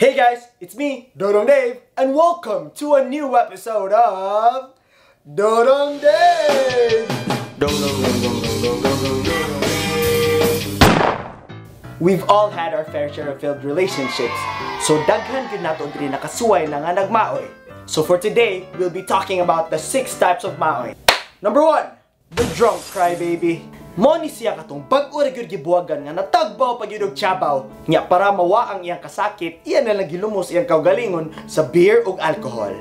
Hey guys, it's me, Dodong Dave, and welcome to a new episode of Dodong Dave! Dong dong dong dong dong dong dong dong dong. We've all had our fair share of failed relationships, so daghan gyud nato diri nakasuway na nga nagmaoy. So for today, we'll be talking about the 6 types of maoy. Number 1, the drunk crybaby. Mo ni siya katong bag-o ra gyud gibuwagan nga natagbaw pa gyud og tsabaw. Nya para mawa ang iyang kasakit, iya na lang gilumos iyang kaugalingon sa beer ug alcohol.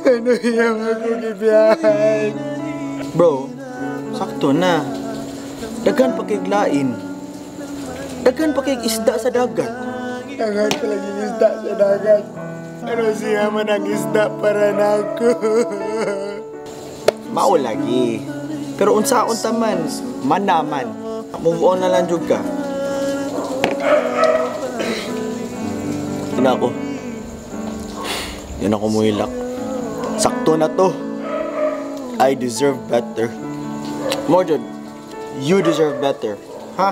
Ano yung ako gibiyahan? Bro, sakto na. Daghan pa kayog lain. Daghan pa kayog isda sa dagat. Daghan pa lagi isda sa dagat. Ano siya man ang isda para nako? Mao lagi. Pero unsaon ta man, manaman. Move on na lang jud ka. Yan ako. Yan ako muhilak. Sakto na to. I deserve better. Mordred, you deserve better. Ha?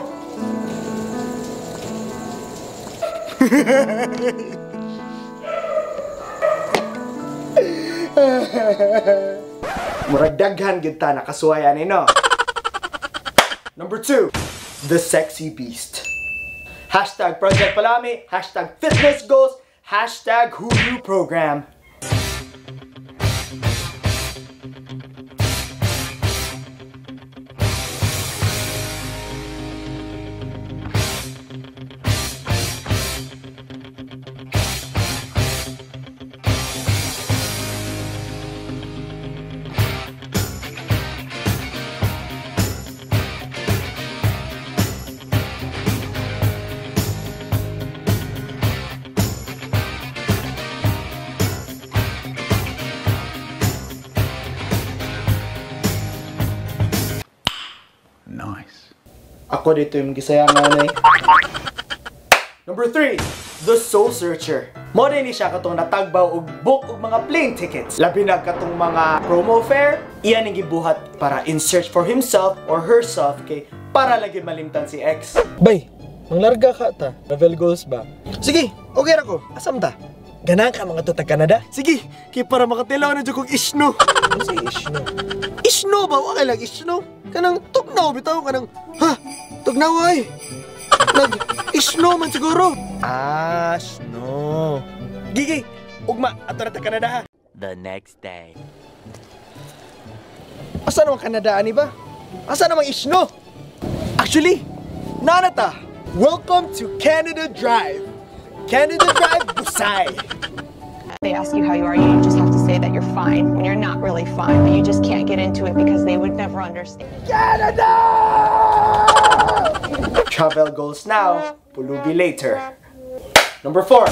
Murag daghan gyud ta nakasuway ani, no? Number 2, the sexy beast. Hashtag Project Palami, hashtag fitness goals, hashtag who you program. Nice. Ako dito yung gisayangan eh. Number 3, the soul searcher. Mo din ni siya katong natagbaw og book og mga plane tickets. Labi na katong mga promo fare, iyan ang gibuhat para in search for himself or herself kay para lagi malimtan si ex. Bay, manglarga ka ta. Travel goals ba? Sige, okay ra ko. Asam ta? Ganahan ka mga to tag Canada? Sige, kay para makatilaw na jud kog isno. Ano sa isno? Isno ba? Okay lang isno. Kanang tugnaw bitaw kanang ha, tugnaw ay. Nag isno man siguro. Ah, snow. Gigi, ugma ato na ta Canada ha. The next day. Asa naman Canada ani ba? Asa namang isno? Actually, nana ta. Welcome to Canada Drive. Canada Drive Busay. They ask you how you are, you just have to say that you're fine when you're not really fine, but you just can't get into it because they would never understand. Canada! Travel goals now, pulubi later. Number 4,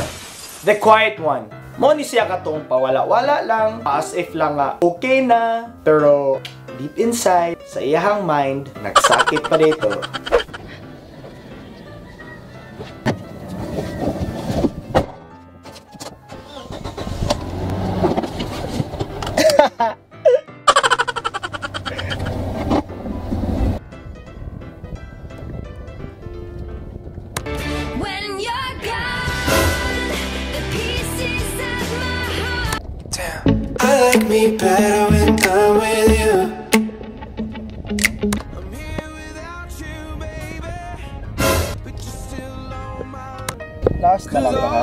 the quiet one. Mo ni siya katong pawala-wala lang, as if lang nga okay na, pero deep inside, sa iyahang mind, nagsakit pa dito. When you're gone, the pieces of my heart. I like me better when I'm with you. I'm here without you, baby, but you're still on my. Last na lang ba ha?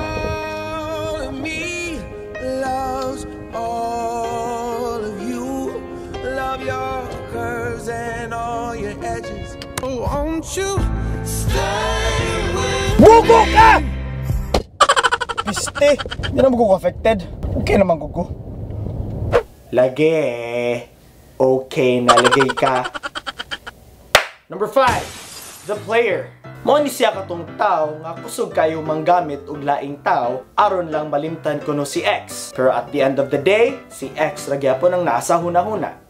All of me loves all of you. Love your curves and all your edges. Oh, won't you stay with Bugo ka! Piste! Hindi naman ko affected. Okay naman ko. Lagi. Okay na lagay ka. Number 5, the player. Mo ni siya katong tao nga kusog kayo manggamit og laing tao aron lang malimtan kuno si ex. Pero at the end of the day, si ex ra gyapon ang nasa hunahuna.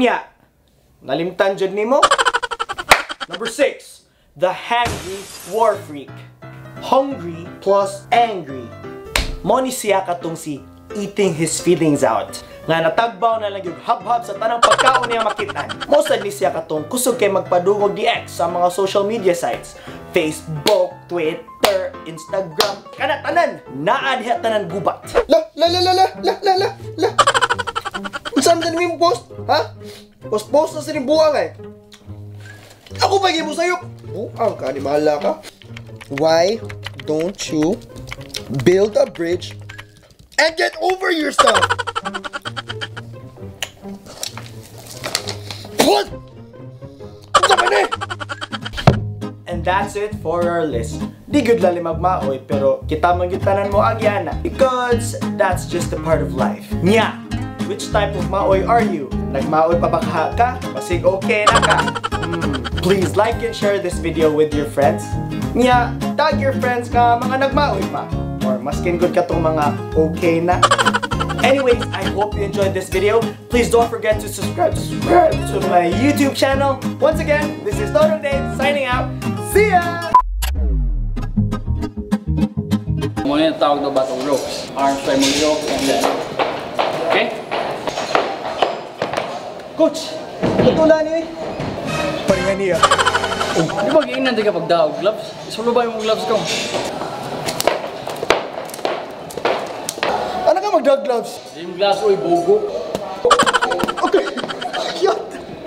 Unya, nalimtan jud nimo? Number 6, the hangry war freak. Hungry plus angry. Mo ni siya katong si eating his feelings out. Nga natagbaw na lang yung hab-hab sa tanang pagkaon niya makitaan. Mo sad ni siya katong kusog kay magpadungog di ex sa mga social media sites. Facebook, Twitter, Instagram, kana tanan. Naa diha tanan gubat. La, la, la, la, la, la, la, la, la. Unsa man sa post? Ha? Post-post na sa buang eh. Ako pa mo sa'yo. Buang ka, animala ka. Why don't you build a bridge and get over yourself? What? Unsa man eh? And that's it for our list. Di gud lali magmaoy, pero kita man gyud tanan mo agyana because that's just a part of life. Nya, which type of maoy are you? Nagmaoy pa ba ka? Basig okay na ka. Please like and share this video with your friends. Nya, tag your friends nga mga nagmaoy pa. Or maskin good katong mga okay na. Anyways, I hope you enjoyed this video. Please don't forget to subscribe to my YouTube channel. Once again, this is Dodong Dave signing out. See ya! Muna yung tawag na battle ropes. Arms try mo rope and then... Okay? Coach, patula niyo eh. Pareha niya. Di ba giinan di ka pagdaog gloves? Isulo ba yung gloves ko? Ano ka magdog gloves? Gym gloves, uy, bugo.